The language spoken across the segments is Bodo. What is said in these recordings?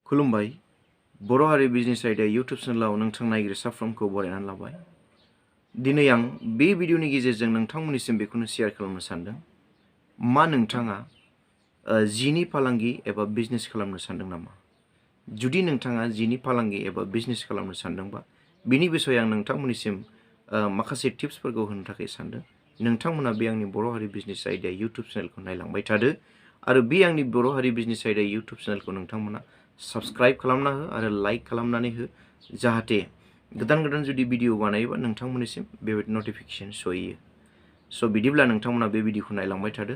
खुलुमबाय बर' हारि बिजनेस आयदा यूट्यूब चेनेलाव नोंथां नायगिरि साफ्रोमखौ बरायनानै लाबाय। दिनै आं बे भिडिअनि गेजेरजों नोंथांमोननिसिम बेखौनो शेयार खालामनो सानदों। मा नोंथाङा जिनि फालांगि एबा बिजनेस खालामनो सानदों नामा? जुदि नोंथाङा जिनि फालांगि एबा बिजनेस खालामनो सानदोंबा बिनि बिसय आं नोंथांमोननिसिम माखासे टिप्सफोरखौ होनो थाखाय सानदों। नोंथांमोना बे आंनि बर' हारि बिजनेस आयदा यूट्यूब चेनेलखौ नायलांबाय थादो आरो बे आंनि बर' हारि बिजनेस आयदा यूट्यूब चेनेलखौ नोंथांमोना सब्सक्राइब खालामना हो आरो लाइक खालामनानै हो, जाहाथे गोदान गोदान जुदि भिडिअ बानायोबा नोंथांमोननिसिम बेबायदि नटिफिकेशन सहैयो। स' बिदिब्ला नोंथांमोना बे भिडिअखौ नायलांबाय थादो।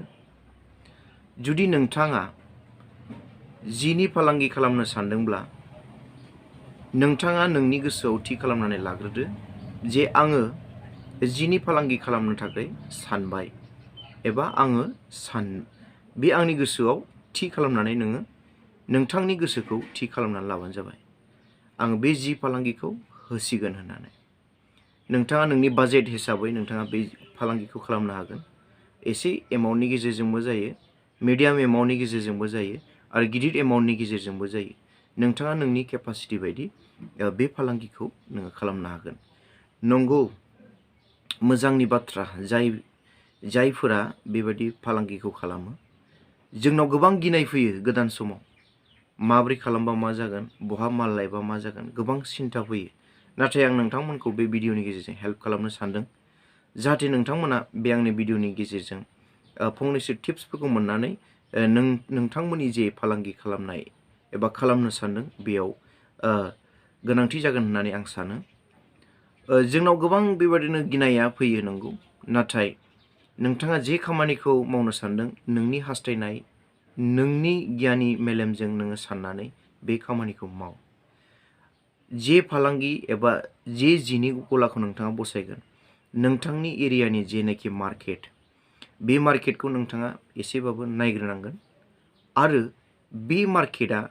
जुदि नोंथाङा जिनि फालांगि खालामनो सानदोंब्ला नोंथाङा नोंनि गोसोआव थि खालामनानै लाग्रोदो जे आङो जिनि फालांगि खालामनो थाखाय सानबाय एबा आङो बे आंनि गोसोआव थि खालामनानै नोंथांनि गोसोखौ थि खालामनानै लाबानो जाबाय। आं बे जि फालांगिखौ होसिगोन होननानै नोंथाङा नोंनि बाजेट हिसाबै नोंथाङा बे फालांगिखौ खालामनो हागोन। एसे एमाउन्टनि गेजेरजोंबो जायो, मिडियाम एमाउन्टनि गेजेरजोंबो जायो आरो गिदिर एमाउन्टनि गेजेरजोंबो जायो। नोंथाङा नोंनि केपासिटि बायदि बे फालांगिखौ नोङो खालामनो हागोन। नंगौ, मोजांनि बाथ्रा जायफोरा बेबायदि फालांगिखौ खालामो। जोंनाव गोबां गिनाय फैयो गोदान समाव, माबोरै खालामबा मा जागोन, बहा माल लायबा मा जागोन, गोबां सिन्था फैयो। नाथाय आं नोंथांमोनखौ बे भिडिअनि गेजेरजों हेल्प खालामनो सानदों, जाहाथे नोंथांमोना बे आंनि भिडिअनि गेजेरजों फंनैसो टिप्सफोरखौ मोननानै नोंथांमोननि जे फालांगि खालामनाय एबा खालामनो सानदों बेयाव गोनांथि जागोन होननानै आं सानो। जोंनाव गोबां बेबादिनो गिनाया फैयो नंगौ, नाथाय नोंथाङा जे खामानिखौ मावनो सानदों नोंनि हास्थायनाय नोंनि गियानि मेलेमजों नोङो साननानै बे खामानिखौ माव। जे फालांगि एबा जे जिनि गलाखौ नोंथाङा बसायगोन, नोंथांनि एरियानि जेनाखि मार्केट, बे मार्केटखौ नोंथाङा एसेबाबो नायग्रोनांगोन आरो बे मार्केटआ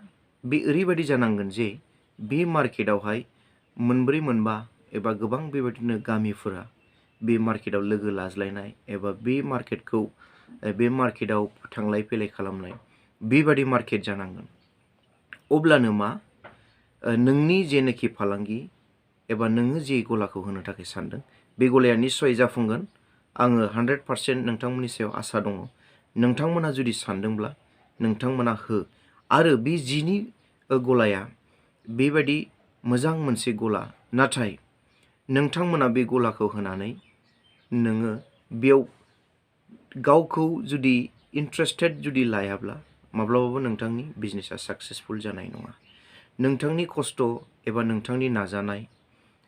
बे ओरैबायदि जानांगोन जे बे मार्केटआवहाय मोनब्रै मोनबा एबा गोबां बेबायदिनो गामिफोरा बे मार्केटआव लोगो लाज्लायनाय एबा बे मार्केटआव थांलाय फैलाय खालामनाय बेबादि मार्केट जानांगोन। अब्लानो मा नोंनि जेनाखि फालांगि एबा नोङो जे गलाखौ होनो थाखाय सानदों बे गलाया निस्सय जाफुंगोन। आङो 100% नोंथांमोननि सायाव आसा दङ। नोंथांमोना जुदि सानदोंब्ला नोंथांमोना हो। आरो बे जिनि गलाया बेबायदि मोजां मोनसे गला, नाथाय नोंथांमोना बे गलाखौ होनानै नोङो बेयाव गावखौ जुदि इन्ट्रेस्टेड जुदि लायाब्ला माब्लाबाबो नोंथांनि बिजनेसा साक्सेसफुल जानाय नङा। नोंथांनि खस्थ' एबा नोंथांनि नाजानाय,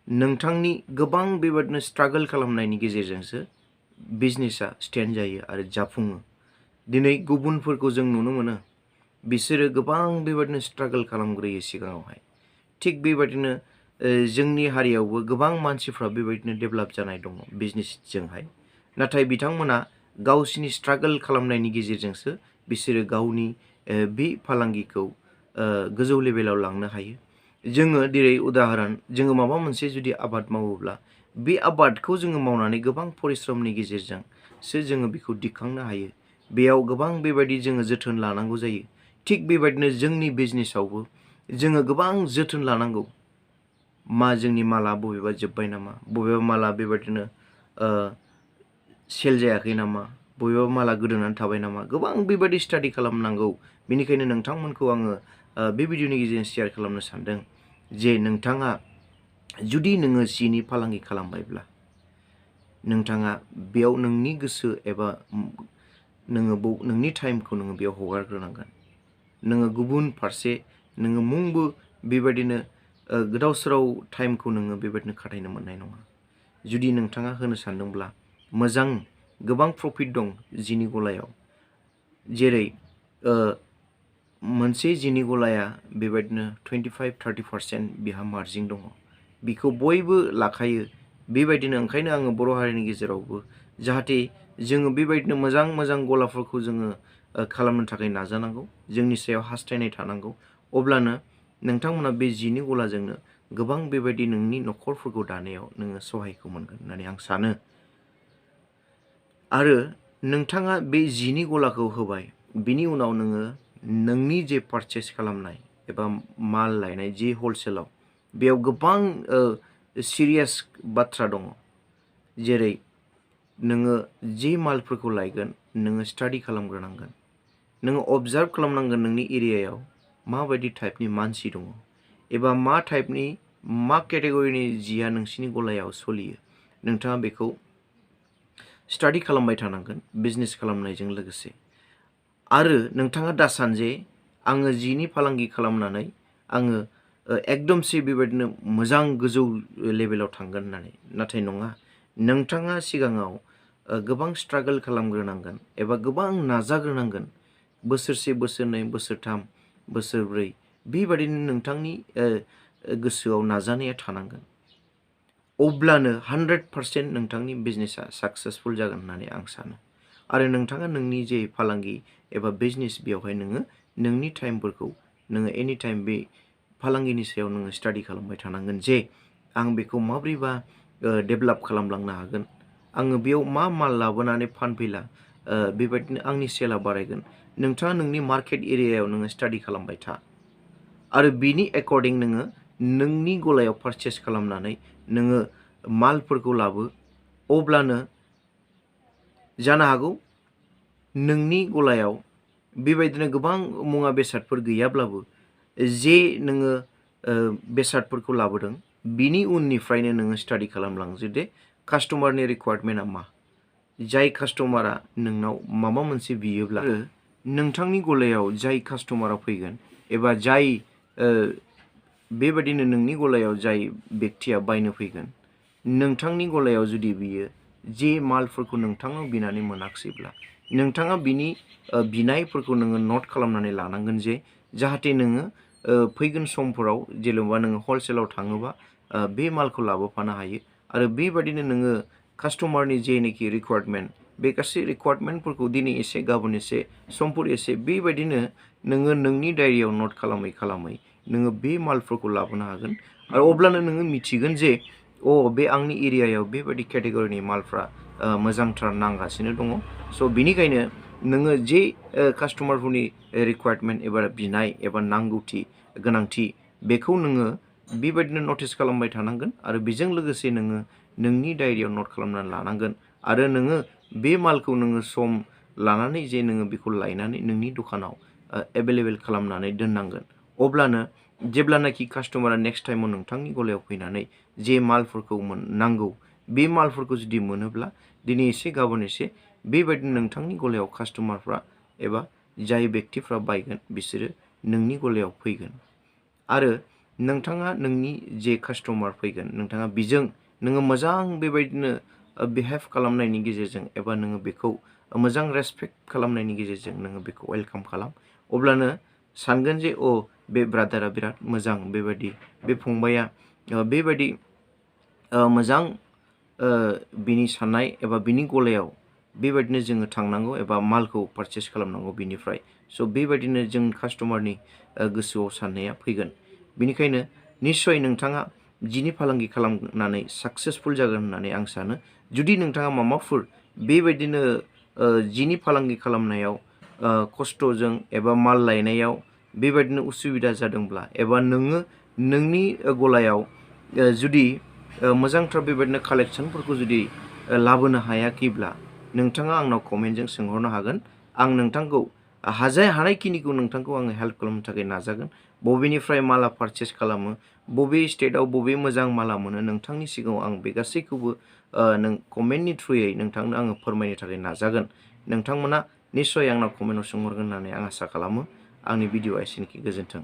नोंथांनि गोबां बेबादिनो स्ट्रागल खालामनायनि गेजेरजोंसो बिजनेसा स्टेन्ड जायो आरो जाफुङो। दिनै गुबुनफोरखौ जों नुनो मोनो, बिसोरो गोबां बेबादिनो स्ट्रागल खालामग्रोयो सिगाङावहाय। थिग बेबादिनो जोंनि हारियावबो गोबां मानसिफ्रा बेबायदिनो डेभेलप जानाय दङ बिजनेसजोंहाय, नाथाय बिथांमोना गावसिनि स्ट्रागल खालामनायनि गेजेरजोंसो बिसोरो गावनि बे फालांगिखौ गोजौ लेभेलाव लांनो हायो। जोङो जेरै उदाहरन, जोङो माबा मोनसे जुदि आबाद मावोब्ला बे आबादखौ जोङो मावनानै गोबां परिश्रमनि गेजेरजोंसो जोङो बेखौ दिखांनो हायो। बेयाव गोबां बेबायदि जोङो जोथोन लानांगौ जायो। थिग बेबायदिनो जोंनि बिजनेसावबो जोङो गोबां जोथोन लानांगौ। मा जोंनि माला बबेबा जोब्बाय नामा, बबेबा माला बेबायदिनो सेल जायाखै नामा, बबेबा माला गोदोनानै थाबाय नामा, गोबां बेबायदि स्टाडि खालामनांगौ। बेनिखायनो नोंथांमोनखौ आङो बे भिडिअनि गेजेरजों शेयार खालामनो सानदों जे नोंथाङा जुदि नोङो जिनि फालांगि खालामबायब्ला नोंथाङा बेयाव नोंनि गोसो एबा नोंनि टाइमखौ नोङो बेयाव हगारग्रोनांगोन। नोङो गुबुन फारसे नोङो मुंबो बेबायदिनो गोदाव सोराव टाइमखौ नोङो बेबायदिनो खाथायनो मोननाय नङा। जुदि नोंथाङा होनो सानदोंब्ला मोजां गोबां प्रफिट दं जिनि गलायाव। जेरै मोनसे जिनि गलाया बेबायदिनो 25-30% बिहा मार्जिन दङ। बिखौ बयबो लाखायो। बेबायदिनो ओंखायनो आङो बर' हारिनि गेजेरावबो जाहाथे जोङो बेबायदिनो मोजां मोजां गलाफोरखौ जोङो खालामनो थाखाय नाजानांगौ, जोंनि सायाव हास्थायनाय थानांगौ। अब्लानो नोंथांमोना बे जिनि गलाजोंनो गोबां बेबायदि नोंनि न'खरफोरखौ दानायाव नोङो सहायखौ मोनगोन होननानै आं सानो। आरो नोंथाङा बे जिनि गलाखौ होबाय, बिनि उनाव नोङो नोंनि जे पारचेस खालामनाय एबा माल लायनाय जि हलसेलाव बेयाव गोबां सिरियास बाथ्रा दङ। जेरै नोङो जि मालफोरखौ लायगोन नोङो स्टाडि खालामग्रोनांगोन। नोङो अबजार्भ खालामनांगोन नोंनि एरियायाव माबायदि टाइपनि मानसि दङ एबा मा टाइपनि मा केटेगरिनि जिया नोंसिनि गलायाव सोलियो। नोंथाङा बेखौ स्टाडि खालामबाय थानांगोन बिजनेस खालामनायजों लोगोसे। आरो नोंथाङा दासान जे आङो जिनि फालांगि खालामनानै आङो एकदमसे बेबायदिनो मोजां गोजौ लेभेलाव थांगोन होननानै। नाथाय नङा, नोंथाङा सिगाङाव गोबां स्ट्रागल खालामग्रोनांगोन एबा गोबां नाजाग्रोनांगोन। बोसोरसे, बोसोरनै, बोसोरथाम, बोसोरब्रै बेबायदिनो नोंथांनि गोसोआव नाजानाया थानांगोन। अब्लानो 100% नोंथांनि बिजनेसा साक्सेसफुल जागोन होननानै आं सानो। आरो नोंथाङा नोंनि जे फालांगि एबा बिजनेस बेवहाय नोङो नोंनि टाइमफोरखौ नोङो एनि टाइम बे फालांगिनि सायाव नोङो स्टाडि खालामबाय थानांगोन जे आं बेखौ माब्रैबा डेभेलप खालामलांनो हागोन। आङो बेयाव मा माल लाबोनानै फानफैला बेबायदिनो आंनि सेला बारायगोन। नोंथाङा नोंनि मार्केट एरियायाव नोङो स्टाडि खालामबाय था। आरो बिनि एकर्डिं नोङो नोंनि गलायाव पारचेस खालामनानै नोङो मालफोरखौ लाबो। अब्लानो जानो हागौ नोंनि गलायाव बेबायदिनो गोबां मुवा बेसादफोर गैयाब्लाबो जे नोङो बेसादफोरखौ लाबोदों बिनि उननिफ्रायनो नोङो स्टाडि खालामलांजो दे कास्टमारनि रिक्वायरमेन्टआ मा। जाय कास्टमारा नोंनाव माबा मोनसे बियोब्ला नोंथांनि गलायाव जाय कास्टमारा फैगोन एबा जाय बेबायदिनो नोंनि गलायाव जाय बेक्तिया बायनो फैगोन, नोंथांनि गलायाव जुदि बियो जे मालफोरखौ नोंथांनाव बिनानै मोनाखिसैब्ला नोंथाङा बिनि बिनायफोरखौ नोङो नट खालामनानै लानांगोन जे जाहाथे नोङो फैगोन समफोराव जेनेबा नोङो हलसेलाव थाङोबा बे मालखौ लाबोफानो हायो। आरो बेबायदिनो नोङो कास्टमारनि जेनोखि रिक्वायरमेन्ट बे गासै रिक्वायरमेन्टफोरखौ दिनै एसे गाबोन एसे समफोर एसे बेबायदिनो नोङो नोंनि डायरियाव नट खालामै खालामै नोङो बे मालफोरखौ लाबोनो हागोन। आरो अब्लानो नोङो मिथिगोन जे बे आंनि एरियायाव बेबायदि केटेगरिनि मालफ्रा मोजांथार नांगासिनो दङ। स' बिनिखायनो नोङो जे कास्टमारफोरनि रिक्वायरमेन्ट एबा बिनाय एबा नांगौथि गोनांथि बेखौ नोङो बेबायदिनो नटिस खालामबाय थानांगोन। आरो बेजों लोगोसे नोङो नोंनि डायरियाव नट खालामनानै लानांगोन। आरो नोङो बे मालखौ नोङो सम लानानै जे नोङो बेखौ लायनानै नोंनि दखानाव एभेलेबेल खालामनानै दोननांगोन। अब्लानो जेब्लानाखि कास्टमारा नेक्स्ट टाइमाव नोंथांनि गलायाव फैनानै जे मालफोरखौ नांगौ बे मालफोरखौ जुदि मोनोब्ला दिनै एसे गाबोन एसे बेबायदिनो नोंथांनि गलायाव कास्टमारफ्रा एबा जाय बेक्तिफ्रा बायगोन बिसोरो नोंनि गलायाव फैगोन। आरो नोंथाङा नोंनि जे कास्टमार फैगोन नोंथाङा बेजों नोङो मोजां बेबायदिनो बिहेभ खालामनायनि गेजेरजों एबा नोङो बेखौ मोजां रेसपेक्ट खालामनायनि गेजेरजों नोङो बेखौ वेलकाम खालाम। अब्लानो सानगोन जे बे ब्रादारा बिराद मोजां, बेबायदि बे फंबाया बेबायदि मोजां बिनि साननाय एबा बिनि गलायाव बेबायदिनो जोङो थांनांगौ एबा मालखौ पारचेस खालामनांगौ बिनिफ्राय। स' बेबायदिनो जों कास्टमारनि गोसोआव साननाया फैगोन। बेनिखायनो निस्सय नोंथाङा जिनि फालांगि खालामनानै साक्सेसफुल जागोन होननानै आं सानो। जुदि नोंथाङा माबाफोर बेबायदिनो जिनि फालांगि खालामनायाव खस्थ'जों एबा माल लायनायाव बेबायदिनो उसुबिदा जादोंब्ला एबा नोङो नोंनि गलायाव जुदि मोजांथार बेबायदिनो कालेक्सनफोरखौ जुदि लाबोनो हायाखैब्ला नोंथाङा आंनाव कमेन्टजों सोंहरनो हागोन। आं नोंथांखौ हानायखिनिखौ नोंथांखौ आङो हेल्प खालामनो थाखाय नाजागोन। बबेनिफ्राय माला पारचेस खालामो, बबे स्टेटआव बबे मोजां माला मोनो, नोंथांनि सिगाङाव आं बे गासैखौबो नों कमेन्टनि थ्रुयै नोंथांनो आङो फोरमायनो थाखाय नाजागोन। नोंथांमोना निस्सय आंनाव कमेन्टआव सोंहरगोन होननानै आं आसा खालामो। आंनि भिडिअ'आ एसेनोखि, गोजोन्थों।